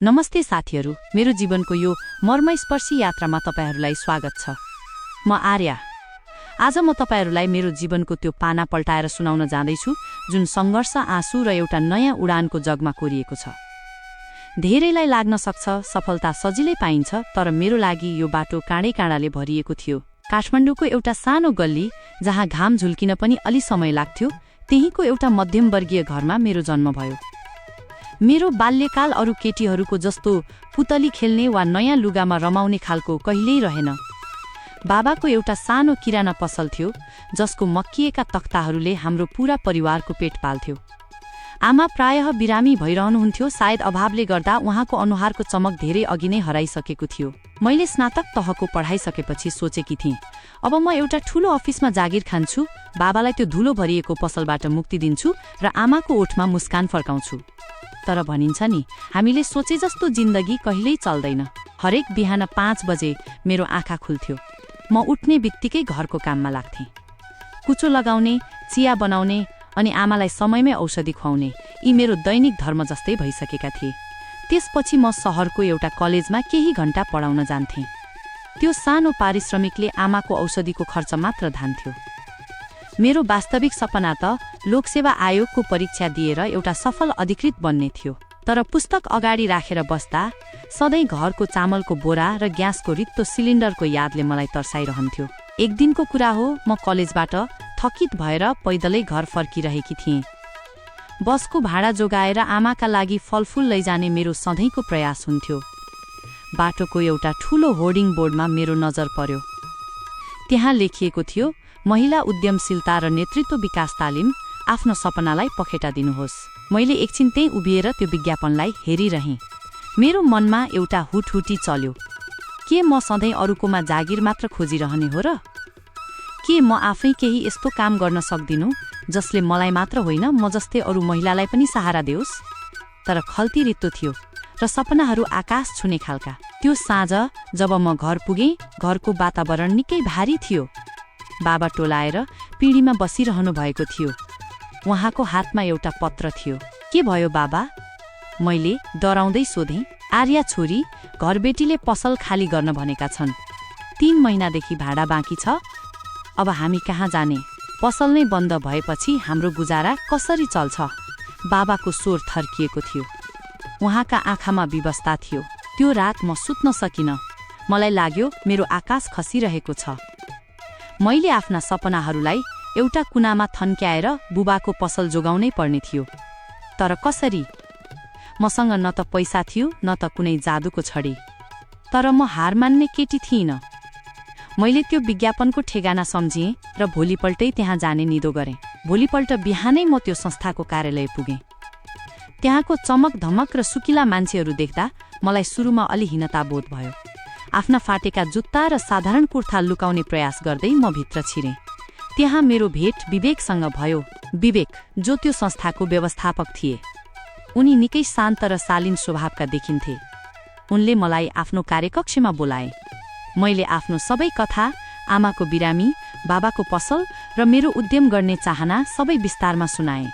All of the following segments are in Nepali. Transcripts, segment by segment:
नमस्ते साथीहरू, मेरो जीवनको यो मर्मस्पर्शी यात्रामा तपाईहरूलाई स्वागत छ। म आर्या। आज म तपाईहरूलाई मेरो जीवनको त्यो पाना पल्टाएर सुनाउन जाँदैछु जुन सङ्घर्ष, आँसु र एउटा नयाँ उडानको जगमा कोरिएको छ। धेरैलाई लाग्न सक्छ सफलता सजिलै पाइन्छ, तर मेरो लागि यो बाटो काँडै काँडाले भरिएको थियो। काठमाडौँको एउटा सानो गल्ली जहाँ घाम झुल्किन पनि अलि समय लाग्थ्यो, त्यहीँको एउटा मध्यमवर्गीय घरमा मेरो जन्म भयो। मेरो बाल्यकाल अरू केटीहरूको जस्तो पुतली खेल्ने वा नयाँ लुगामा रमाउने खालको कहिल्यै रहेन। बाबाको एउटा सानो किराना पसल थियो जसको मक्किएका तख्ताहरूले हाम्रो पूरा परिवारको पेट पाल्थ्यो। आमा प्रायः बिरामी भइरहनुहुन्थ्यो, सायद अभावले गर्दा उहाँको अनुहारको चमक धेरै अघि नै हराइसकेको थियो। मैले स्नातक तहको पढाइ सकेपछि सोचेकी थिएँ, अब म एउटा ठूलो अफिसमा जागिर खान्छु, बाबालाई त्यो धुलो भरिएको पसलबाट मुक्ति दिन्छु र आमाको ओठमा मुस्कान फर्काउँछु। तर भनिन्छ नि, हामीले सोचे जस्तो जिन्दगी कहिल्यै चल्दैन। हरेक बिहान 5 बजे मेरो आँखा खुल्थ्यो। म उठ्ने बित्तिकै घरको काममा लाग्थेँ। कुचो लगाउने, चिया बनाउने अनि आमालाई समयमै औषधि खुवाउने, यी मेरो दैनिक धर्म जस्तै भइसकेका थिए। त्यसपछि म सहरको एउटा कलेजमा केही घण्टा पढाउन जान्थेँ। त्यो सानो पारिश्रमिकले आमाको औषधिको खर्च मात्र धान्थ्यो। मेरो वास्तविक सपना त लोकसेवा आयोगको परीक्षा दिएर एउटा सफल अधिकृत बन्ने थियो। तर पुस्तक अगाडि राखेर बस्दा सधैँ घरको चामलको बोरा र ग्यासको रित्तो सिलिन्डरको यादले मलाई तर्साइरहन्थ्यो। एक दिनको कुरा हो, म कलेजबाट थकित भएर पैदलै घर फर्किरहेकी थिएँ। बसको भाडा जोगाएर आमाका लागि फलफुल लैजाने मेरो सधैँको प्रयास हुन्थ्यो। बाटोको एउटा ठूलो होर्डिङ बोर्डमा मेरो नजर पर्यो। त्यहाँ लेखिएको थियो, महिला उद्यमशीलता र नेतृत्व विकास तालिम, आफ्नो सपनालाई पखेटा दिनुहोस्। मैले एकछिन त्यही उभिएर त्यो विज्ञापनलाई हेरिरहेँ। मेरो मनमा एउटा हुटहुटी चल्यो। के म सधैँ अरूकोमा जागिर मात्र खोजिरहने हो र? के म आफै केही यस्तो काम गर्न सक्दिनु जसले मलाई मात्र होइन, म जस्तै अरू महिलालाई पनि सहारा देओस्? तर खल्ती रित्तो थियो र सपनाहरू आकाश छुने खालका। त्यो साँझ जब म घर पुगेँ, घरको वातावरण निकै भारी थियो। बाबा टोलाएर पिँढीमा बसिरहनु भएको थियो। उहाँको हातमा एउटा पत्र थियो। के भयो बाबा? मैले डराउँदै सोधेँ। आर्या छोरी, घरबेटीले पसल खाली गर्न भनेका छन्। 3 महिनादेखि भाडा बाँकी छ। अब हामी कहाँ जाने? पसल नै बन्द भएपछि हाम्रो गुजारा कसरी चल्छ? बाबाको स्वर थर्किएको थियो। उहाँका आँखामा विवशता थियो। त्यो रात म सुत्न सकिनँ। मलाई लाग्यो मेरो आकाश खसिरहेको छ। मैले आफ्ना सपनाहरूलाई एउटा कुनामा थन्क्याएर बुबाको पसल जोगाउनै पर्ने थियो। तर कसरी? मसँग न त पैसा थियो न त कुनै जादुको छडी। तर म हार मान्ने केटी थिइनँ। मैले त्यो विज्ञापनको ठेगाना सम्झिएँ र भोलिपल्टै त्यहाँ जाने निदो गरेँ। भोलिपल्ट बिहानै म त्यो संस्थाको कार्यालय पुगेँ। त्यहाँको चमक धमक र सुकिला मान्छेहरू देख्दा मलाई सुरुमा अलि हीनता बोध भयो। आफ्ना फाटेका जुत्ता र साधारण कुर्ता लुकाउने प्रयास गर्दै म भित्र छिरेँ। त्यहाँ मेरो भेट विवेकसँग भयो। विवेक, जो त्यो संस्थाको व्यवस्थापक थिए। उनी निकै शान्त र शालीन स्वभावका देखिन्थे। उनले मलाई आफ्नो कार्यकक्षमा बोलाए। मैले आफ्नो सबै कथा, आमाको बिरामी, बाबाको पसल र मेरो उद्यम गर्ने चाहना सबै विस्तारमा सुनाए।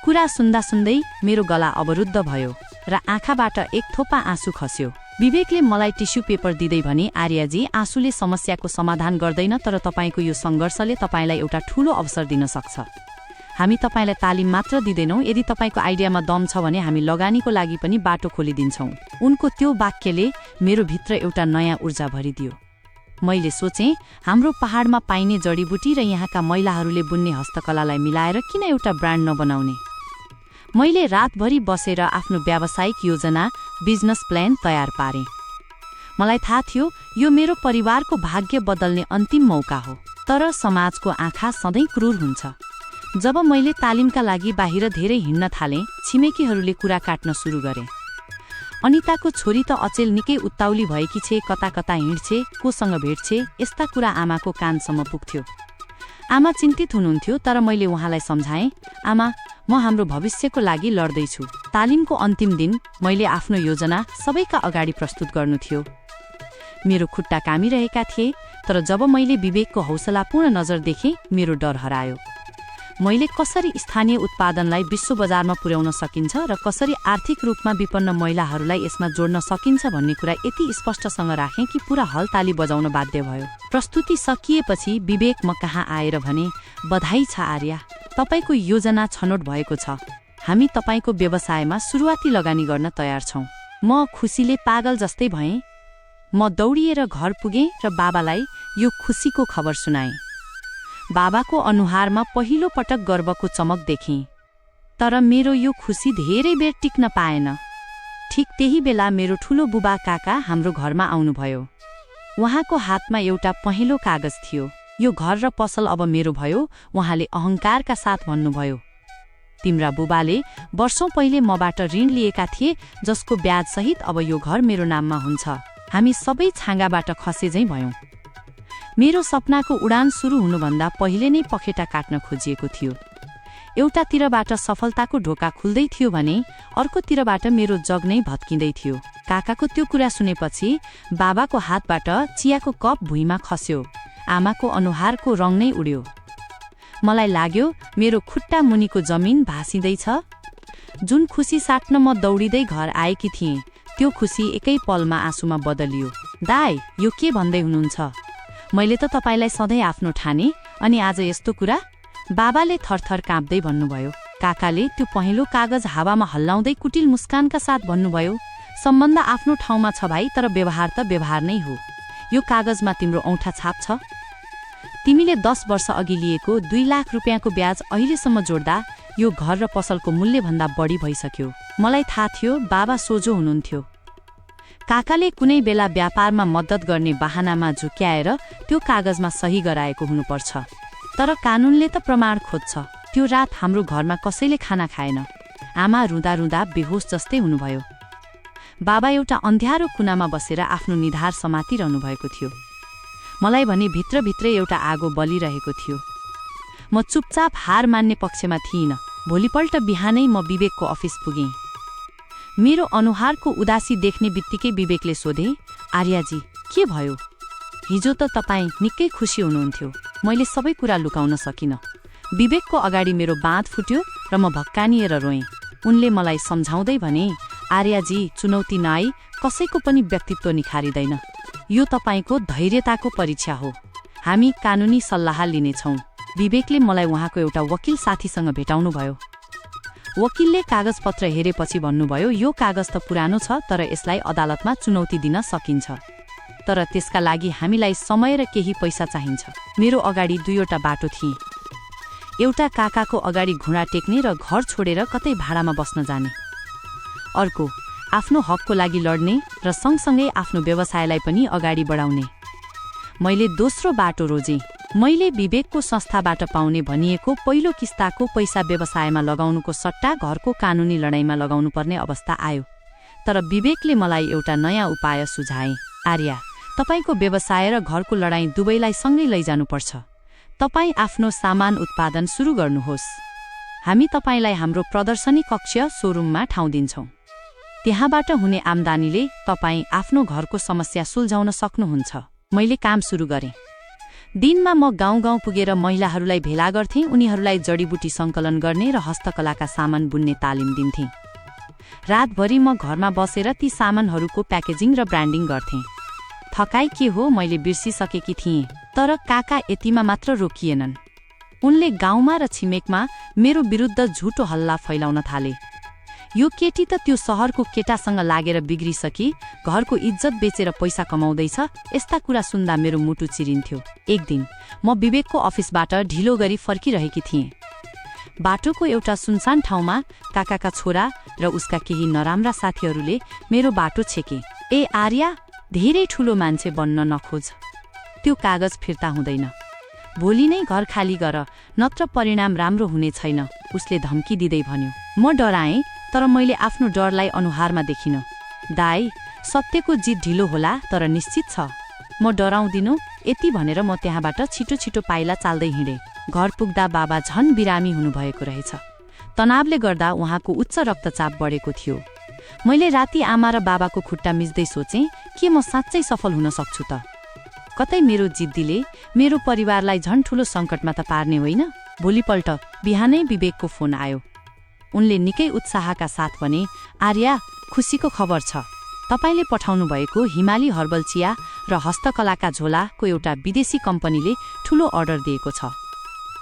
कुरा सुन्दा सुन्दै मेरो गला अवरुद्ध भयो र आँखाबाट एक थोपा आँसु खस्यो। विवेकले मलाई टिस्यु पेपर दिँदै भने, आर्याजी, आँसुले समस्याको समाधान गर्दैन, तर तपाईँको यो सङ्घर्षले तपाईँलाई एउटा ठूलो अवसर दिन सक्छ। हामी तपाईँलाई तालिम मात्र दिँदैनौँ, यदि तपाईँको आइडियामा दम छ भने हामी लगानीको लागि पनि बाटो खोलिदिन्छौँ। उनको त्यो वाक्यले मेरो भित्र एउटा नयाँ ऊर्जा भरिदियो। मैले सोचेँ, हाम्रो पहाडमा पाइने जडीबुटी र यहाँका महिलाहरूले बुन्ने हस्तकलालाई मिलाएर किन एउटा ब्रान्ड नबनाउने? मैले रातभरि बसेर आफ्नो व्यावसायिक योजना, बिजनेस प्लान तयार पारेँ। मलाई थाहा थियो यो मेरो परिवारको भाग्य बदल्ने अन्तिम मौका हो। तर समाजको आँखा सधैँ क्रूर हुन्छ। जब मैले तालिमका लागि बाहिर धेरै हिँड्न थालेँ, छिमेकीहरूले कुरा काट्न सुरु गरे। अनिताको छोरी त अचेल निकै उत्ताउली भएकी छे, कता कता हिँड्छे, कोसँग भेट्छे, यस्ता कुरा आमाको कानसम्म पुग्थ्यो। आमा चिन्तित हुनुहुन्थ्यो, तर मैले उहाँलाई सम्झाएँ, आमा, म हाम्रो भविष्यको लागि लड्दैछु। तालिमको अन्तिम दिन मैले आफ्नो योजना सबैका अगाडि प्रस्तुत गर्नु थियो। मेरो खुट्टा कामिरहेका थिए, तर जब मैले विवेकको हौसलापूर्ण नजर देखेँ, मेरो डर हरायो। मैले कसरी स्थानीय उत्पादनलाई विश्व बजारमा पुर्याउन सकिन्छ र कसरी आर्थिक रूपमा विपन्न महिलाहरूलाई यसमा जोड्न सकिन्छ भन्ने कुरा यति स्पष्टसँग राखेँ कि पूरा हलताली बजाउन बाध्य भयो। प्रस्तुति सकिएपछि विवेक म कहाँ आएर भने, बधाई छ आर्या, तपाईको योजना छनौट भएको छ। हामी तपाईको व्यवसायमा सुरुवाती लगानी गर्न तयार छौं। म खुसीले पागल जस्तै भएँ। म दौडिएर घर पुगेँ र बाबालाई यो खुसीको खबर सुनाएँ। बाबाको अनुहारमा पहिलो पटक गर्वको चमक देखेँ। तर मेरो यो खुसी धेरै बेर टिक्न पाएन। ठिक त्यही बेला मेरो ठुलो बुबा काका हाम्रो घरमा आउनुभयो। उहाँको हातमा एउटा पहेँलो कागज थियो। यो घर र पसल अब मेरो भयो, उहाँले अहंकारका साथ भन्नुभयो। तिम्रा बुबाले वर्षौं पहिले मबाट ऋण लिएका थिए, जसको ब्याज सहित अब यो घर मेरो नाममा हुन्छ। हामी सबै छाँगाबाट खसे झैं भयौं। मेरो सपनाको उडान सुरु हुनुभन्दा पहिले नै पखेटा काट्न खोजिएको थियो। एउटातिरबाट सफलताको ढोका खुल्दै थियो भने अर्कोतिरबाट मेरो जग नै भत्किँदै थियो। काकाको त्यो कुरा सुनेपछि बाबाको हातबाट चियाको कप भुइँमा खस्यो। आमाको अनुहारको रङ नै उड्यो। मलाई लाग्यो मेरो खुट्टा मुनिको जमिन भाँसिँदैछ। जुन खुसी साट्न म दौडिँदै घर आएकी थिएँ, त्यो खुसी एकै पलमा आँसुमा बदलियो। दाइ, यो के भन्दै हुनुहुन्छ? मैले त तपाईलाई सधैँ आफ्नो ठाने, अनि आज यस्तो कुरा? बाबाले थरथर काँप्दै भन्नुभयो। काकाले त्यो पहेँलो कागज हावामा हल्लाउँदै कुटिल मुस्कानका साथ भन्नुभयो, सम्बन्ध आफ्नो ठाउँमा छ भाइ, तर व्यवहार त व्यवहार नै हो। यो कागजमा तिम्रो औँठा छाप छ। तिमीले 10 वर्ष अघि लिएको 2 लाख रुपियाँको ब्याज अहिलेसम्म जोड्दा यो घर र पसलको मूल्यभन्दा बढी भइसक्यो। मलाई थाहा थियो बाबा सोझो हुनुहुन्थ्यो। काकाले कुनै बेला व्यापारमा मद्दत गर्ने बहानामा झुक्याएर त्यो कागजमा सही गराएको हुनुपर्छ। तर कानुनले त प्रमाण खोज्छ। त्यो रात हाम्रो घरमा कसैले खाना खाएन। आमा रुँदा रुँदा बेहोस जस्तै हुनुभयो। बाबा एउटा अन्ध्यारो कुनामा बसेर आफ्नो निधार समातिरहनु भएको थियो। मलाई भने भित्रभित्रै एउटा आगो बलिरहेको थियो। म चुपचाप हार मान्ने पक्षमा थिइनँ। भोलिपल्ट बिहानै म विवेकको अफिस पुगेँ। मेरो अनुहारको उदासी देख्ने बित्तिकै विवेकले सोधे, आर्याजी, के भयो? हिजो त तपाईँ निकै खुसी हुनुहुन्थ्यो। मैले सबै कुरा लुकाउन सकिनँ। विवेकको अगाडि मेरो बाँध फुट्यो र म भक्कानिएर रोएँ। उनले मलाई सम्झाउँदै भने, आर्याजी, चुनौती नआई कसैको पनि व्यक्तित्व निखारिँदैन। यो तपाईको धैर्यताको परीक्षा हो। हामी कानुनी सल्लाह लिनेछौँ। विवेकले मलाई उहाँको एउटा वकिल साथीसँग भेटाउनु भयो। वकिलले कागजपत्र हेरेपछि भन्नुभयो, यो कागज त पुरानो छ, तर यसलाई अदालतमा चुनौती दिन सकिन्छ। तर त्यसका लागि हामीलाई समय र केही पैसा चाहिन्छ। मेरो अगाडि 2वटा बाटो थिए। एउटा काकाको अगाडि घुँडा टेक्ने र घर छोडेर कतै भाडामा बस्न जाने। अर्को, आफ्नो हकको लागि लड्ने र सँगसँगै आफ्नो व्यवसायलाई पनि अगाडि बढाउने। मैले दोस्रो बाटो रोजेँ। मैले विवेकको संस्थाबाट पाउने भनिएको पहिलो किस्ताको पैसा व्यवसायमा लगाउनुको सट्टा घरको कानुनी लडाईँमा लगाउनु पर्ने अवस्था आयो। तर विवेकले मलाई एउटा नयाँ उपाय सुझाए। आर्या, तपाईको व्यवसाय र घरको लडाईँ दुवैलाई सँगै लैजानुपर्छ। तपाईँ आफ्नो सामान उत्पादन सुरु गर्नुहोस्। हामी तपाईलाई हाम्रो प्रदर्शनी कक्ष सोरुममा ठाउँ दिन्छौँ। त्यहाँबाट हुने आम्दानीले तपाईँ आफ्नो घरको समस्या सुल्झाउन सक्नुहुन्छ। मैले काम सुरु गरेँ। दिनमा म गाउँ पुगेर महिलाहरूलाई भेला गर्थेँ। उनीहरूलाई जडीबुटी सङ्कलन गर्ने र हस्तकलाका सामान बुन्ने तालिम दिन्थेँ। रातभरि म घरमा बसेर ती सामानहरूको प्याकेजिङ र ब्रान्डिङ गर्थेँ। थकाइ के हो मैले बिर्सिसकेकी थिएँ। तर काका यतिमा मात्र रोकिएनन्। उनले गाउँमा र छिमेकमा मेरो विरुद्ध झुटो हल्ला फैलाउन थाले। यो केटी त त्यो सहरको केटासँग लागेर बिग्रिसकी, घरको इज्जत बेचेर पैसा कमाउँदैछ। यस्ता कुरा सुन्दा मेरो मुटु चिरिन्थ्यो। एक दिन म विवेकको अफिसबाट ढिलो गरी फर्किरहेकी थिएँ। बाटोको एउटा सुनसान ठाउँमा काकाका छोरा र उसका केही नराम्रा साथीहरूले मेरो बाटो छेके। ए आर्या, धेरै ठुलो मान्छे बन्न नखोज। त्यो कागज फिर्ता हुँदैन। भोलि नै घर खाली गर, नत्र परिणाम राम्रो हुने छैन, उसले धम्की दिँदै भन्यो। म डराएँ, तर मैले आफ्नो डरलाई अनुहारमा देखिन। दाइ, सत्यको जित ढिलो होला, तर निश्चित छ। म डराउँदिनु, यति भनेर म त्यहाँबाट छिटो छिटो पाइला चाल्दै हिँडेँ। घर पुग्दा बाबा झन बिरामी हुनुभएको रहेछ। तनावले गर्दा उहाँको उच्च रक्तचाप बढेको थियो। मैले राति आमा र बाबाको खुट्टा मिच्दै सोचेँ, के म साँच्चै सफल हुन सक्छु त? कतै मेरो जिद्दीले मेरो परिवारलाई झन ठुलो सङ्कटमा त पार्ने होइन। भोलिपल्ट बिहानै विवेकको फोन आयो। उनले निकै उत्साहका साथ भने, आर्या, खुसीको खबर छ। तपाईले पठाउनु भएको हिमाली हर्बल चिया र हस्तकलाका झोलाको एउटा विदेशी कम्पनीले ठूलो अर्डर दिएको छ।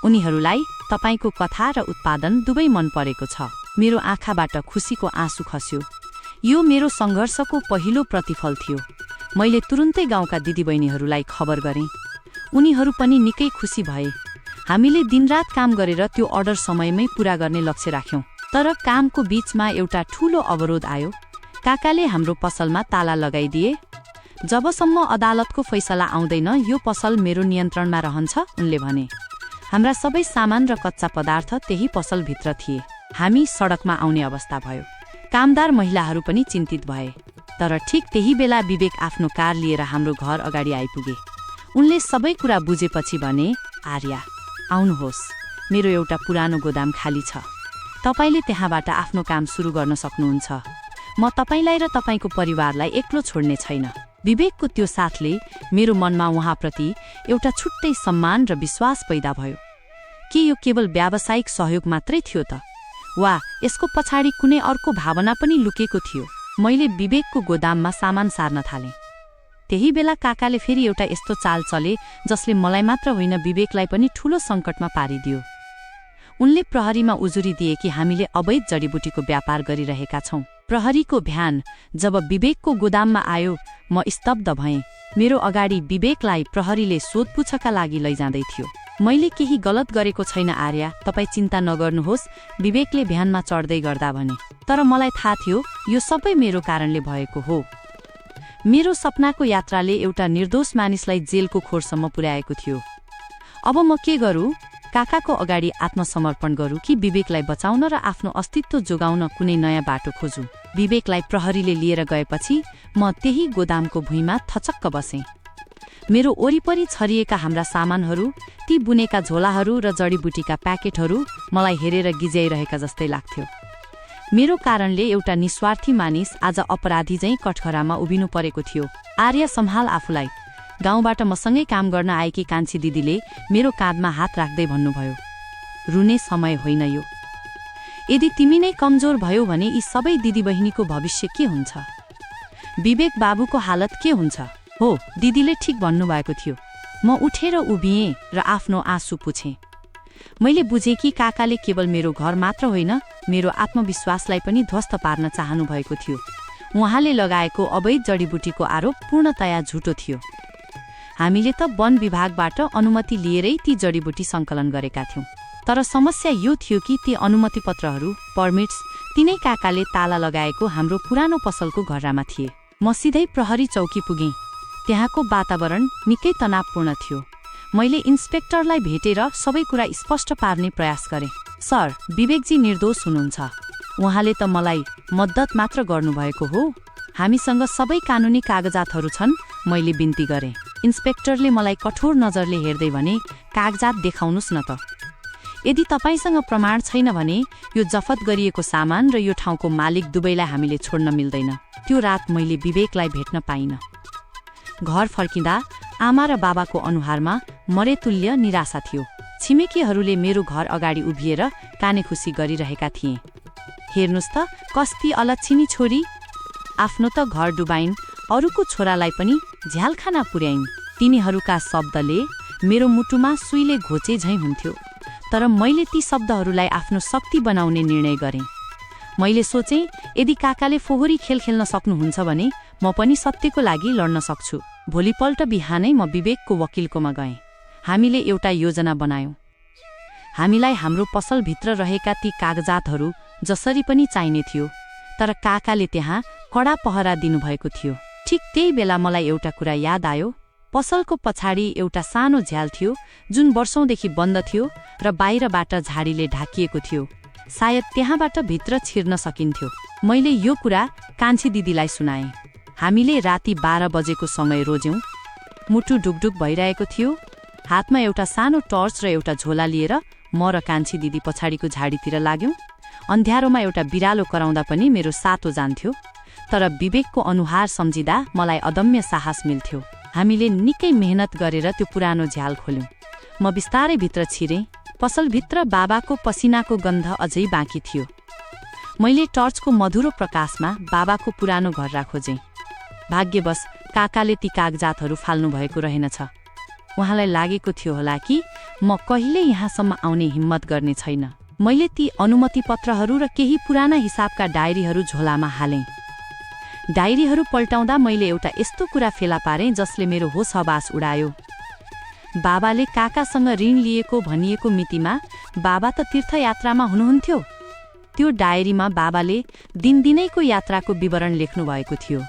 उनीहरूलाई तपाईको कथा र उत्पादन दुवै मन परेको छ। मेरो आँखाबाट खुसीको आँसु खस्यो। यो मेरो सङ्घर्षको पहिलो प्रतिफल थियो। मैले तुरुन्तै गाउँका दिदीबहिनीहरूलाई खबर गरेँ। उनीहरू पनि निकै खुसी भए। हामीले दिनरात काम गरेर त्यो अर्डर समयमै पूरा गर्ने लक्ष्य राख्यौं। तर कामको बीचमा एउटा ठूलो अवरोध आयो। काकाले हाम्रो पसलमा ताला लगाइदिए। जबसम्म अदालतको फैसला आउँदैन यो पसल मेरो नियन्त्रणमा रहन्छ, उनले भने। हाम्रा सबै सामान र कच्चा पदार्थ त्यही पसलभित्र थिए। हामी सडकमा आउने अवस्था भयो। कामदार महिलाहरू पनि चिन्तित भए। तर ठिक त्यही बेला विवेक आफ्नो कार लिएर हाम्रो घर अगाडि आइपुगे। उनले सबै कुरा बुझेपछि भने, आर्या, आउनुहोस्, मेरो एउटा पुरानो गोदाम खाली छ। तपाईले त्यहाँबाट आफ्नो काम सुरु गर्न सक्नुहुन्छ। म तपाईलाई र तपाईको परिवारलाई एक्लो छोड्ने छैन। विवेकको त्यो साथले मेरो मनमा उहाँप्रति एउटा छुट्टै सम्मान र विश्वास पैदा भयो। के यो केवल व्यावसायिक सहयोग मात्रै थियो त, वा यसको पछाडि कुनै अर्को भावना पनि लुकेको थियो? मैले विवेकको गोदाममा सामान सार्न थालेँ। त्यही बेला काकाले फेरि एउटा यस्तो चाल चले जसले मलाई मात्र होइन विवेकलाई पनि ठूलो सङ्कटमा पारिदियो। उनले प्रहरीमा उजुरी दिए कि हामीले अवैध जडीबुटीको व्यापार गरिरहेका छौं। प्रहरीको भ्यान जब विवेकको गोदाममा आयो, म स्तब्ध भएँ। मेरो अगाडि विवेकलाई प्रहरीले सोधपुछका लागि लैजाँदै थियो। मैले केही गलत गरेको छैन आर्या, तपाई चिन्ता नगर्नुहोस्, विवेकले भ्यानमा चढ्दै गर्दा भने। तर मलाई थाहा थियो यो सबै मेरो कारणले भएको हो। मेरो सपनाको यात्राले एउटा निर्दोष मानिसलाई जेलको खोरसम्म पुर्याएको थियो। अब म के गरू? काकाको अगाडि आत्मसमर्पण गरू कि विवेकलाई बचाउन र आफ्नो अस्तित्व जोगाउन कुनै नयाँ बाटो खोजु? विवेकलाई प्रहरीले लिएर गएपछि म त्यही गोदामको भुइँमा थचक्क बसेँ। मेरो वरिपरि छरिएका हाम्रा सामानहरू, ती बुनेका झोलाहरू र जडीबुटीका प्याकेटहरू मलाई हेरेर गिज्याइरहेका जस्तै लाग्थ्यो। मेरो कारणले एउटा निस्वार्थी मानिस आज अपराधी झैं कठघरामा उभिनु परेको थियो। आर्या, सम्हाल आफूलाई। गाउँबाट मसँगै काम गर्न आएकी कान्छी दिदीले मेरो काँधमा हात राख्दै भन्नुभयो, रुने समय होइन यो। यदि तिमी नै कमजोर भयो भने यी सबै दिदीबहिनीको भविष्य के हुन्छ? विवेक बाबुको हालत के हुन्छ? हो, दिदीले ठिक भन्नुभएको थियो। म उठेर उभिएँ र आफ्नो आँसु पुछेँ। मैले बुझेँ कि काकाले केवल मेरो घर मात्र होइन, मेरो आत्मविश्वासलाई पनि ध्वस्त पार्न चाहनु भएको थियो। उहाँले लगाएको अवैध जडीबुटीको आरोप पूर्णतया झुटो थियो। हामीले त वन विभागबाट अनुमति लिएरै ती जडीबुटी सङ्कलन गरेका थियौं। तर समस्या यो थियो कि ती अनुमति पत्रहरू, पर्मिट्स, तिनै काकाले ताला लगाएको हाम्रो पुरानो पसलको घरमा थिए। म सिधै प्रहरी चौकी पुगेँ। त्यहाँको वातावरण निकै तनावपूर्ण थियो। मैले इन्स्पेक्टरलाई भेटेर सबै कुरा स्पष्ट पार्ने प्रयास गरेँ। सर, विवेकजी निर्दोष हुनुहुन्छ। उहाँले त मलाई मद्दत मात्र गर्नुभएको हो। हामीसँग सबै कानुनी कागजातहरू छन्, मैले बिन्ती गरेँ। इन्स्पेक्टरले मलाई कठोर नजरले हेर्दै भने, कागजात देखाउनुस् न त। यदि तपाईसँग प्रमाण छैन भने यो जफत गरिएको सामान र यो ठाउँको मालिक दुवैलाई हामीले छोड्न मिल्दैन। त्यो रात मैले विवेकलाई भेट्न पाइनँ। घर फर्किँदा आमा र बाबाको अनुहारमा मरेतुल्य निराशा थियो। छिमेकीहरूले मेरो घर अगाडि उभिएर कानेखुसी गरिरहेका थिए। हेर्नुस् त, कस्ती अलक्षिणी छोरी, आफ्नो त घर डुबाइन्, अरूको छोरालाई पनि झ्यालखाना पुर्याइन्। तिनीहरूका शब्दले मेरो मुटुमा सुईले घोचे झैं हुन्थ्यो। तर मैले ती शब्दहरूलाई आफ्नो शक्ति बनाउने निर्णय गरेँ। मैले सोचेँ, यदि काकाले फोहोरी खेल खेल्न सक्नुहुन्छ भने म पनि सत्यको लागि लड्न सक्छु। भोलिपल्ट बिहानै म विवेकको वकिलकोमा गएँ। हामीले एउटा योजना बनायौँ। हामीलाई हाम्रो पसलभित्र रहेका ती कागजातहरू जसरी पनि चाहिने थियो। तर काकाले त्यहाँ कडा पहरा दिनुभएको थियो। ठिक त्यही बेला मलाई एउटा कुरा याद आयो। पसलको पछाडि एउटा सानो झ्याल थियो जुन वर्षौंदेखि बन्द थियो र बाहिरबाट झाडीले ढाकिएको थियो। सायद त्यहाँबाट भित्र छिर्न सकिन्थ्यो। मैले यो कुरा कान्छी दिदीलाई सुनाएँ। हामीले राति 12 बजेको समय रोज्यौं। मुटु ढुकढुक भइरहेको थियो। हातमा एउटा सानो टर्च र एउटा झोला लिएर म र कान्छी दिदी पछाडिको झाडीतिर लाग्यौं। अन्ध्यारोमा एउटा बिरालो कराउँदा पनि मेरो सातो जान्थ्यो। तर विवेकको अनुहार सम्झिँदा मलाई अदम्य साहस मिल्थ्यो। हामीले निकै मेहनत गरेर त्यो पुरानो झ्याल खोल्यौं। म बिस्तारै भित्र छिरेँ। पसलभित्र बाबाको पसिनाको गन्ध अझै बाँकी थियो। मैले टर्चको मधुरो प्रकाशमा बाबाको पुरानो घर खोजेँ। भाग्यवश काकाले ती कागजातहरू फाल्नु भएको रहेनछ। उहाँलाई लागेको थियो होला कि म कहिल्यै यहाँसम्म आउने हिम्मत गर्ने छैन। मैले ती अनुमति पत्रहरू र केही पुराना हिसाबका डायरीहरू झोलामा हालेँ। डायरीहरू पल्टाउँदा मैले एउटा यस्तो कुरा फेला पारेँ जसले मेरो होस हवास उडायो। बाबाले काकासँग ऋण लिएको भनिएको मितिमा बाबा त तीर्थयात्रामा हुनुहुन्थ्यो। त्यो डायरीमा बाबाले दिनदिनैको यात्राको विवरण लेख्नु भएको थियो।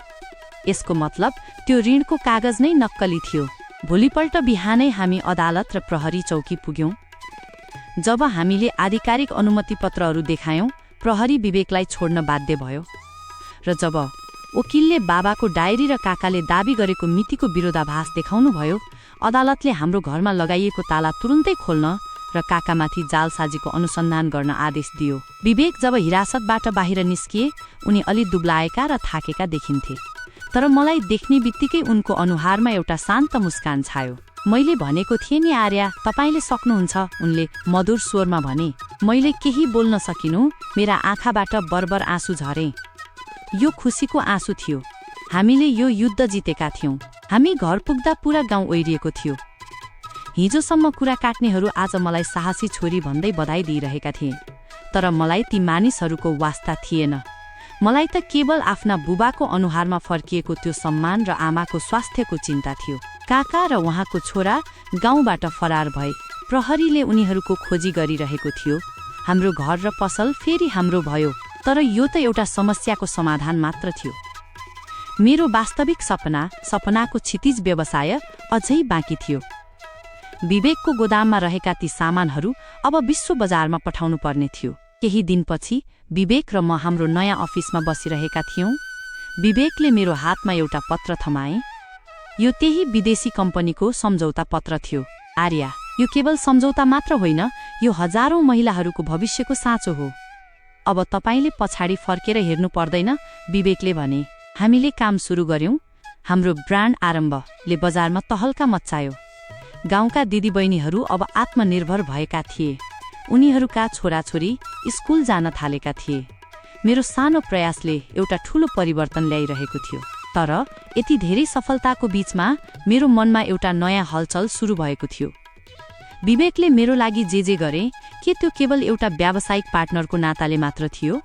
यसको मतलब त्यो ऋणको कागज नै नक्कली थियो। भोलिपल्ट बिहानै हामी अदालत र प्रहरी चौकी पुग्यौं। जब हामीले आधिकारिक अनुमति पत्रहरू देखायौं, प्रहरी विवेकलाई छोड्न बाध्य भयो। र जब वकिलले बाबाको डायरी र काकाले दाबी गरेको मितिको विरोधाभास देखाउनुभयो, अदालतले हाम्रो घरमा लगाइएको ताला तुरुन्तै खोल्न र काकामाथि जालसाजीको अनुसन्धान गर्न आदेश दियो। विवेक जब हिरासतबाट बाहिर निस्किए, उनी अलि दुब्लाएका र थाकेका देखिन्थे। तर मलाई देख्ने बित्तिकै उनको अनुहारमा एउटा शान्त मुस्कान छायो। मैले भनेको थिएँ नि आर्या, तपाईले सक्नुहुन्छ, उनले मधुर स्वरमा भने। मैले केही बोल्न सकिनु, मेरा आँखाबाट बर्बर आँसु झरे। यो खुसीको आँसु थियो। हामीले यो युद्ध जितेका थियौं। हामी घर पुग्दा पूरा गाउँ ओइरिएको थियो। हिजोसम्म कुरा काट्नेहरू आज मलाई साहसी छोरी भन्दै बधाई दिइरहेका थिए। तर मलाई ती मानिसहरूको वास्ता थिएन। मलाई त केवल आफ्ना बुबाको अनुहारमा फर्किएको त्यो सम्मान र आमाको स्वास्थ्यको चिन्ता थियो। काका र उहाँको छोरा गाउँबाट फरार भए। प्रहरीले उनीहरूको खोजी गरिरहेको थियो। हाम्रो घर र पसल फेरि हाम्रो भयो। तर यो त एउटा समस्याको समाधान मात्र थियो। मेरो वास्तविक सपनाको क्षितिज व्यवसाय अझै बाँकी थियो। विवेकको गोदाममा रहेका ती सामानहरू अब विश्व बजारमा पठाउनु पर्ने थियो। केही दिनपछि विवेक र म हाम्रो नयाँ अफिसमा बसिरहेका थियौं। विवेकले मेरो हातमा एउटा पत्र थमाए। यो त्यही विदेशी कम्पनीको सम्झौता पत्र थियो। आर्या, यो केवल सम्झौता मात्र होइन, यो हजारौं महिलाहरूको भविष्यको साँचो हो। अब तपाईले पछाडि फर्केर हेर्नु पर्दैन, विवेकले भने। हामीले काम सुरु गर्यौं। हाम्रो ब्रान्ड आरम्भले बजारमा तहल्का मच्चायो। गाउँका दिदीबहिनीहरू अब आत्मनिर्भर भएका थिए। उनीहरूका छोराछोरी स्कुल जान थालेका थिए। मेरो सानो प्रयासले एउटा ठूलो परिवर्तन ल्याइरहेको थियो। तर यति धेरै सफलताको बीचमा मेरो मनमा एउटा नयाँ हलचल सुरु भएको थियो। विवेकले मेरो लागि जे गरे, के त्यो केवल एउटा व्यावसायिक पार्टनरको नाताले मात्र थियो,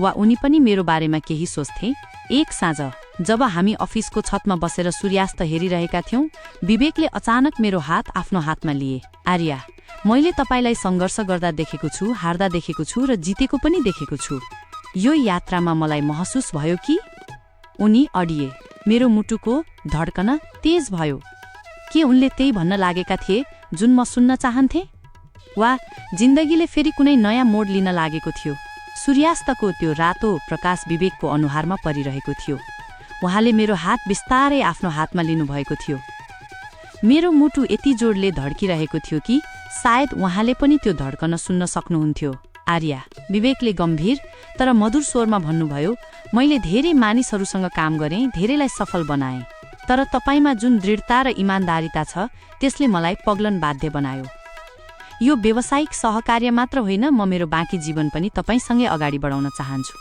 वा उनी पनि मेरो बारेमा केही सोच्थे? एक साँझ जब हामी अफिसको छतमा बसेर सूर्यास्त हेरिरहेका थियौं, विवेकले अचानक मेरो हात आफ्नो हातमा लिए। आर्या, मैले तपाईलाई सङ्घर्ष गर्दा देखेको छु, हार्दा देखेको छु र जितेको पनि देखेको छु। यो यात्रामा मलाई महसुस भयो कि उनी अडिए। मेरो मुटुको धड्कन तेज भयो। के उनले त्यही भन्न लागेका थिए जुन म सुन्न चाहन्थे? वा जिन्दगीले फेरि कुनै नयाँ मोड लिन लागेको थियो? सूर्यास्तको त्यो रातो प्रकाश विवेकको अनुहारमा परिरहेको थियो। उहाँले मेरो हात बिस्तारै आफ्नो हातमा लिनुभएको थियो। मेरो मुटु यति जोडले धड्किरहेको थियो कि सायद उहाँले पनि त्यो धड्कन सुन्न सक्नुहुन्थ्यो। आर्या, विवेकले गम्भीर तर मधुर स्वरमा भन्नुभयो, मैले धेरै मानिसहरूसँग काम गरेँ, धेरैलाई सफल बनाएँ। तर तपाईमा जुन दृढता र इमान्दारिता छ, त्यसले मलाई पग्लन बाध्य बनायो। यो व्यावसायिक सहकार्य मात्र होइन, म मेरो बाँकी जीवन पनि तपाईसँगै अगाडि बढाउन चाहन्छु।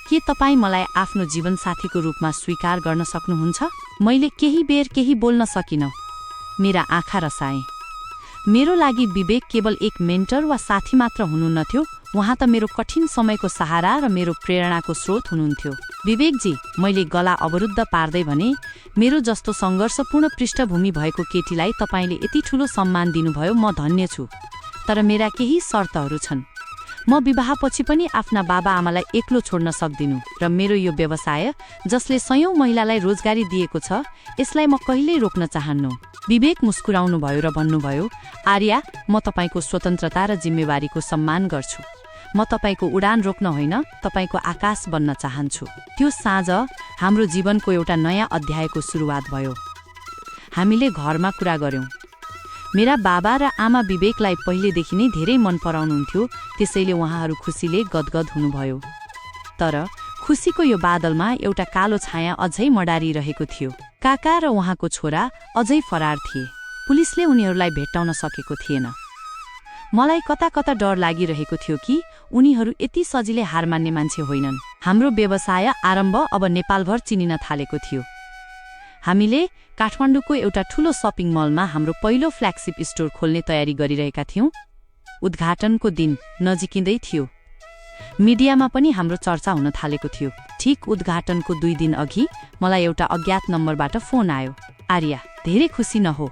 के तपाईँ मलाई आफ्नो जीवनसाथीको रूपमा स्वीकार गर्न सक्नुहुन्छ? मैले केही बेर केही बोल्न सकिनँ। मेरा आँखा रसाए। मेरो लागि विवेक केवल एक मेन्टर वा साथी मात्र हुनुहुन्थ्यो, उहाँ त मेरो कठिन समयको सहारा र मेरो प्रेरणाको स्रोत हुनुहुन्थ्यो। विवेकजी, मैले गला अवरुद्ध पार्दै भने, मेरो जस्तो सङ्घर्षपूर्ण पृष्ठभूमि भएको केटीलाई तपाईले यति ठूलो सम्मान दिनुभयो, म धन्य छु। तर मेरा केही शर्तहरू छन्। म विवाहपछि पनि आफ्ना बाबा आमालाई एक्लो छोड्न सक्दिनु र मेरो यो व्यवसाय जसले सयौं महिलालाई रोजगारी दिएको छ, यसलाई म कहिल्यै रोक्न चाहन्नु। विवेक मुस्कुराउनु भयो र भन्नुभयो, आर्या, म तपाईको स्वतन्त्रता र जिम्मेवारीको सम्मान गर्छु। म तपाईको उडान रोक्न होइन, तपाईको आकाश बन्न चाहन्छु। त्यो साँझ हाम्रो जीवनको एउटा नयाँ अध्यायको सुरुवात भयो। हामीले घरमा कुरा गर्यौं। मेरा बाबा र आमा विवेकलाई पहिलेदेखि नै धेरै मन पराउनुहुन्थ्यो, त्यसैले उहाँहरू खुसीले गदगद हुनुभयो। तर खुसीको यो बादलमा एउटा कालो छाया अझै मडारिरहेको थियो। काका र उहाँको छोरा अझै फरार थिए। पुलिसले उनीहरूलाई भेट्टाउन सकेको थिएन। मलाई कता कता डर लागिरहेको थियो कि उनीहरू यति सजिलै हार मान्ने मान्छे होइनन्। हाम्रो व्यवसाय आरम्भ अब नेपालभर चिनिन थालेको थियो। हामीले काठमाडौँको एउटा ठूलो शपिङ मलमा हाम्रो पहिलो फ्ल्यागशिप स्टोर खोल्ने तयारी गरिरहेका थियौं। उद्घाटनको दिन नजिकिँदै थियो। मिडियामा पनि हाम्रो चर्चा हुन थालेको थियो। ठीक उद्घाटनको 2 दिन अघि मलाई एउटा अज्ञात नम्बरबाट फोन आयो। आर्या, धेरै खुसी नहो।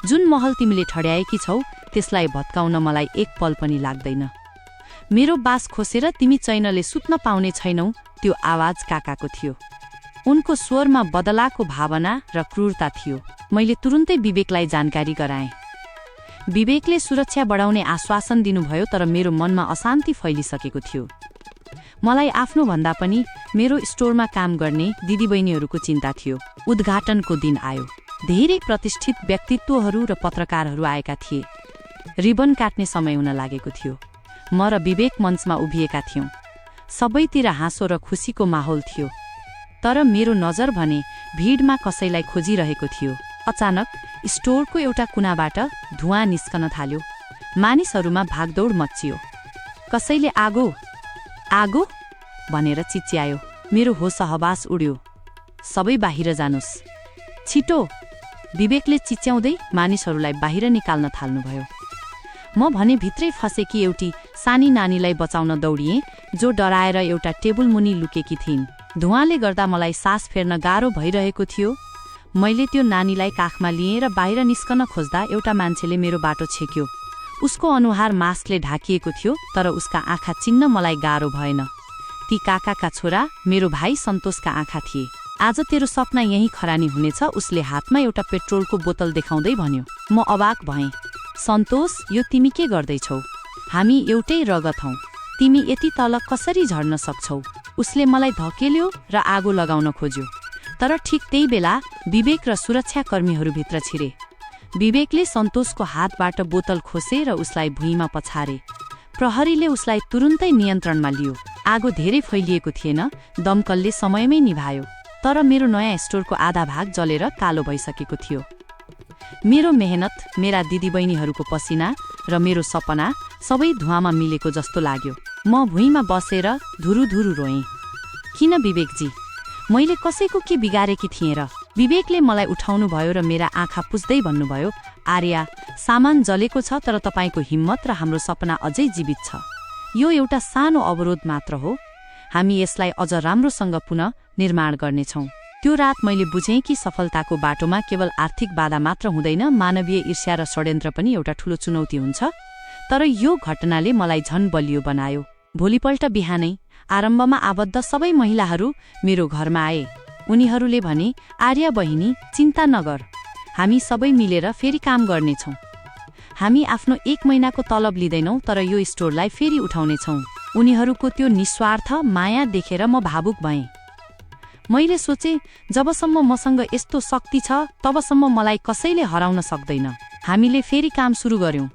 जुन महल तिमीले ठड्याएकी छौ त्यसलाई भत्काउन मलाई एक पल पनि लाग्दैन। मेरो बास खोसेर तिमी चैनले सुत्न पाउने छैनौ। त्यो आवाज काकाको थियो। उनको स्वरमा बदलाको भावना र क्रूरता थियो। मैले तुरुन्तै विवेकलाई जानकारी गराएँ। विवेकले सुरक्षा बढाउने आश्वासन दिनुभयो, तर मेरो मनमा अशान्ति फैलिसकेको थियो। मलाई आफ्नो भन्दा पनि मेरो स्टोरमा काम गर्ने दिदीबहिनीहरूको चिन्ता थियो। उद्घाटनको दिन आयो। धेरै प्रतिष्ठित व्यक्तित्वहरू र पत्रकारहरू आएका थिए। रिबन काट्ने समय हुन लागेको थियो। म र विवेक मञ्चमा उभिएका थियौं। सबैतिर हाँसो र खुसीको माहौल थियो। तर मेरो नजर भने भिडमा कसैलाई खोजिरहेको थियो। अचानक स्टोरको एउटा कुनाबाट धुवाँ निस्कन थाल्यो। मानिसहरूमा भागदौड मच्चियो। कसैले आगो आगो भनेर चिच्यायो। मेरो होस हवास उड्यो। सबै बाहिर जानुस्, छिटो! विवेकले चिच्याउँदै मानिसहरूलाई बाहिर निकाल्न थाल्नुभयो। म भने भित्रै फसेकी एउटी सानी नानीलाई बचाउन दौडिएँ, जो डराएर एउटा टेबल मुनि लुकेकी थिइन्। धुवाँले गर्दा मलाई सास फेर्न गाह्रो भइरहेको थियो। मैले त्यो नानीलाई काखमा लिएँ र बाहिर निस्कन खोज्दा एउटा मान्छेले मेरो बाटो छेक्यो। उसको अनुहार मास्कले ढाकिएको थियो, तर उसका आँखा चिन्न मलाई गाह्रो भएन। ती काकाका छोरा मेरो भाइ सन्तोषका आँखा थिए। आज तेरो सपना यही खरानी हुनेछ, उसले हातमा एउटा पेट्रोलको बोतल देखाउँदै भन्यो। म अवाक भएँ। सन्तोष, यो तिमी के गर्दैछौ? हामी एउटै रगत हौ। तिमी यति तल कसरी झर्न सक्छौ? उसले मलाई धकेल्यो र आगो लगाउन खोज्यो। तर ठिक त्यही बेला विवेक र सुरक्षाकर्मीहरू भित्र छिरे। विवेकले सन्तोषको हातबाट बोतल खोसे र उसलाई भुइँमा पछारे। प्रहरीले उसलाई तुरुन्तै नियन्त्रणमा लियो। आगो धेरै फैलिएको थिएन। दमकलले समयमै निभायो। तर मेरो नयाँ स्टोरको आधा भाग जलेर कालो भइसकेको थियो। मेरो मेहनत, मेरा दिदीबहिनीहरूको पसिना र मेरो सपना सबै धुवाँमा मिलेको जस्तो लाग्यो। म भुइँमा बसेर धुरुधुरु रोएँ। किन विवेकजी? मैले कसैको के बिगारेकी थिएँ र? विवेकले मलाई उठाउनु भयो र मेरा आँखा पुस्दै भन्नुभयो, आर्या, सामान जलेको छ, तर तपाईँको हिम्मत र हाम्रो सपना अझै जीवित छ। यो एउटा सानो अवरोध मात्र हो। हामी यसलाई अझ राम्रोसँग पुनः निर्माण गर्नेछौँ। त्यो रात मैले बुझेँ कि सफलताको बाटोमा केवल आर्थिक बाधा मात्र हुँदैन, मानवीय ईर्ष्या र षड्यन्त्र पनि एउटा ठूलो चुनौती हुन्छ। तर यो घटनाले मलाई झन बलियो बनायो। भोलिपल्ट बिहानै आरम्भमा आबद्ध सबै महिलाहरू मेरो घरमा आए। उनीहरूले भने, आर्या बहिनी, चिन्ता नगर, हामी सबै मिलेर फेरि काम गर्नेछौँ। हामी आफ्नो 1 महिनाको तलब लिँदैनौँ, तर यो स्टोरलाई फेरि उठाउनेछौँ। उनीहरूको त्यो निस्वार्थ माया देखेर म भावुक भएँ। मैले सोचे, जबसम्म मसँग यस्तो शक्ति छ तबसम्म मलाई कसैले हराउन सक्दैन। हामीले फेरि काम सुरु गर्यौं।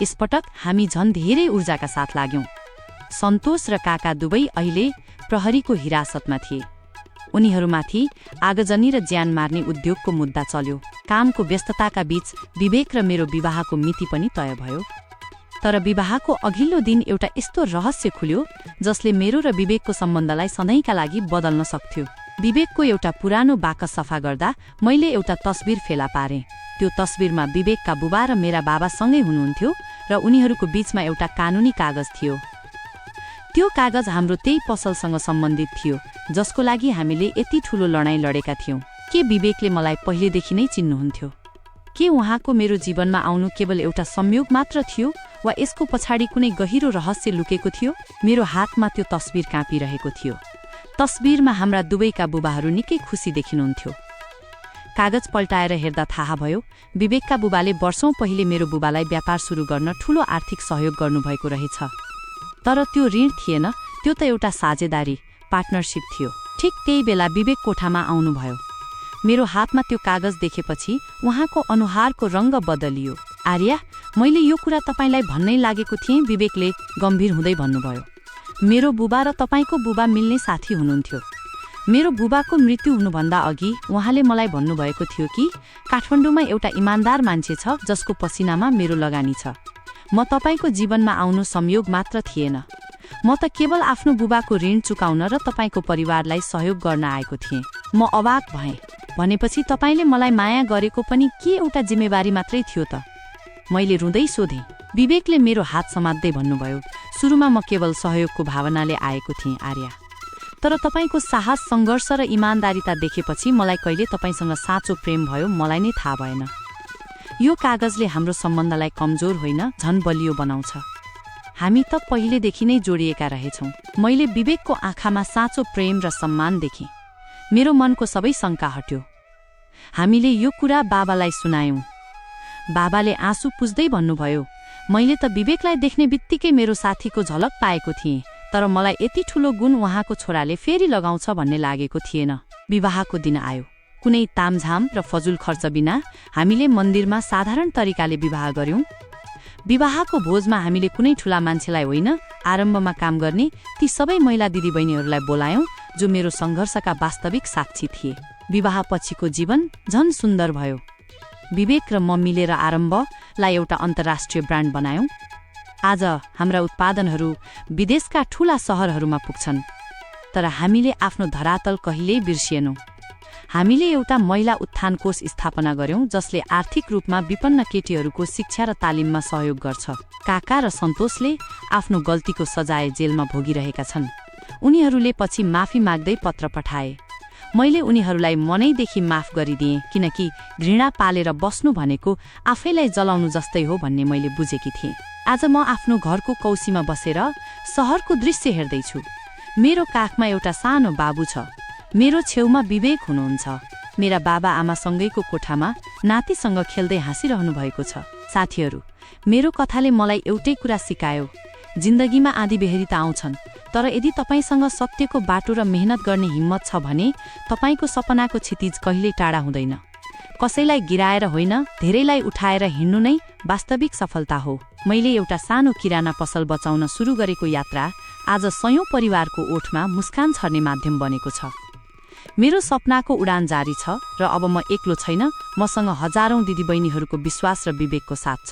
यसपटक हामी झन् धेरै ऊर्जाका साथ लाग्यौं। सन्तोष र काका दुवै अहिले प्रहरीको हिरासतमा थिए। उनीहरूमाथि आगजनी र ज्यान मार्ने उद्योगको मुद्दा चल्यो। कामको व्यस्तताका बीच विवेक र मेरो विवाहको मिति पनि तय भयो। तर विवाहको अघिल्लो दिन एउटा यस्तो रहस्य खुल्यो जसले मेरो र विवेकको सम्बन्धलाई सधैँका लागि बदल्न सक्थ्यो। विवेकको एउटा पुरानो बाकस सफा गर्दा मैले एउटा तस्बिर फेला पारेँ। त्यो तस्बिरमा विवेकका बुबा र मेरा बाबा सँगै हुनुहुन्थ्यो र उनीहरूको बीचमा एउटा कानुनी कागज थियो। त्यो कागज हाम्रो त्यही पसलसँग सम्बन्धित थियो जसको लागि हामीले यति ठूलो लडाईँ लडेका थियौं। के विवेकले मलाई पहिलेदेखि नै चिन्नुहुन्थ्यो? के उहाँको मेरो जीवनमा आउनु केवल एउटा संयोग मात्र थियो वा यसको पछाडि कुनै गहिरो रहस्य लुकेको थियो? मेरो हातमा त्यो तस्बिर काँपिरहेको थियो। तस्बिरमा हाम्रा दुवैका बुबाहरू निकै खुसी देखिनुहुन्थ्यो। कागज पल्टाएर हेर्दा थाहा भयो विवेकका बुबाले वर्षौं पहिले मेरो बुबालाई व्यापार सुरु गर्न ठूलो आर्थिक सहयोग गर्नुभएको रहेछ। तर त्यो ऋण थिएन, त्यो त एउटा साझेदारी, पार्टनरशिप थियो। ठिक त्यही बेला विवेक कोठामा आउनुभयो। मेरो हातमा त्यो कागज देखेपछि उहाँको अनुहारको रंग बदलियो। आर्या, मैले यो कुरा तपाईलाई भन्नै लागेको थिएँ, विवेकले गम्भीर हुँदै भन्नुभयो। मेरो बुबा र तपाईको बुबा मिल्ने साथी हुनुहुन्थ्यो। मेरो बुबाको मृत्यु हुनुभन्दा अघि उहाँले मलाई भन्नुभएको थियो कि काठमाडौँमा एउटा इमान्दार मान्छे छ जसको पसिनामा मेरो लगानी छ। म तपाईँको जीवनमा आउनु संयोग मात्र थिएन। म त केवल आफ्नो बुबाको ऋण चुकाउन र तपाईँको परिवारलाई सहयोग गर्न आएको थिएँ। म अवाक भएँ। भनेपछि तपाईँले मलाई माया गरेको पनि के एउटा जिम्मेवारी मात्रै थियो त? मैले रुँदै सोधेँ। विवेकले मेरो हात समात्दै भन्नुभयो, सुरुमा म केवल सहयोगको भावनाले आएको थिएँ आर्या, तर तपाईँको साहस, सङ्घर्ष र इमान्दारिता देखेपछि मलाई कहिले तपाईँसँग साँचो प्रेम भयो मलाई नै थाहा भएन। यो कागजले हाम्रो सम्बन्धलाई कमजोर होइन, झन बलियो बनाउँछ। हामी त पहिलेदेखि नै जोडिएका रहेछौँ। मैले विवेकको आँखामा साँचो प्रेम र सम्मान देखेँ। मेरो मनको सबै शङ्का हट्यो। हामीले यो कुरा बाबालाई सुनायौँ। बाबाले आँसु पुस्दै भन्नुभयो, मैले त विवेकलाई देख्ने बित्तिकै मेरो साथीको झलक पाएको थिएँ, तर मलाई यति ठुलो गुण उहाँको छोराले फेरि लगाउँछ भन्ने लागेको थिएन। विवाहको दिन आयो। कुनै तामझाम र फजुल खर्च बिना हामीले मन्दिरमा साधारण तरिकाले विवाह गर्यौं। विवाहको भोजमा हामीले कुनै ठूला मान्छेलाई होइन, आरम्भमा काम गर्ने ती सबै महिला दिदीबहिनीहरूलाई बोलायौं जो मेरो सङ्घर्षका वास्तविक साक्षी थिए। विवाहपछिको जीवन झन सुन्दर भयो। विवेक र म मिलेर आरम्भलाई एउटा अन्तर्राष्ट्रिय ब्रान्ड बनायौं। आज हाम्रा उत्पादनहरू विदेशका ठूला सहरहरूमा पुग्छन्। तर हामीले आफ्नो धरातल कहिल्यै बिर्सिएनौं। हामीले एउटा महिला उत्थान कोष स्थापना गर्यौं जसले आर्थिक रूपमा विपन्न केटीहरूको शिक्षा र तालिममा सहयोग गर्छ। काका र सन्तोषले आफ्नो गल्तीको सजाय जेलमा भोगिरहेका छन्। उनीहरूले पछि माफी माग्दै पत्र पठाए। मैले उनीहरूलाई मनैदेखि माफ गरिदिएँ, किनकि घृणा पालेर बस्नु भनेको आफैलाई जलाउनु जस्तै हो भन्ने मैले बुझेकी थिएँ। आज म आफ्नो घरको कौसीमा बसेर सहरको दृश्य हेर्दैछु। मेरो काखमा एउटा सानो बाबु छ। मेरो छेउमा विवेक हुनुहुन्छ। मेरा बाबा आमासँगैको कोठामा नातिसँग खेल्दै हाँसिरहनु भएको छ। साथीहरू, मेरो कथाले मलाई एउटै कुरा सिकायो, जिन्दगीमा आँधी बेहरी त आउँछन्, तर यदि तपाईसँग सत्यको बाटो र मेहनत गर्ने हिम्मत छ भने तपाईको सपनाको क्षितिज कहिल्यै टाढा हुँदैन। कसैलाई गिराएर होइन, धेरैलाई उठाएर हिँड्नु नै वास्तविक सफलता हो। मैले एउटा सानो किराना पसल बचाउन सुरु गरेको यात्रा आज सयौं परिवारको ओठमा मुस्कान छर्ने माध्यम बनेको छ। मेरो सपनाको उडान जारी छ र अब म एक्लो छैन, मसँग हजारौं दिदीबहिनीहरूको विश्वास र विवेकको साथ छ।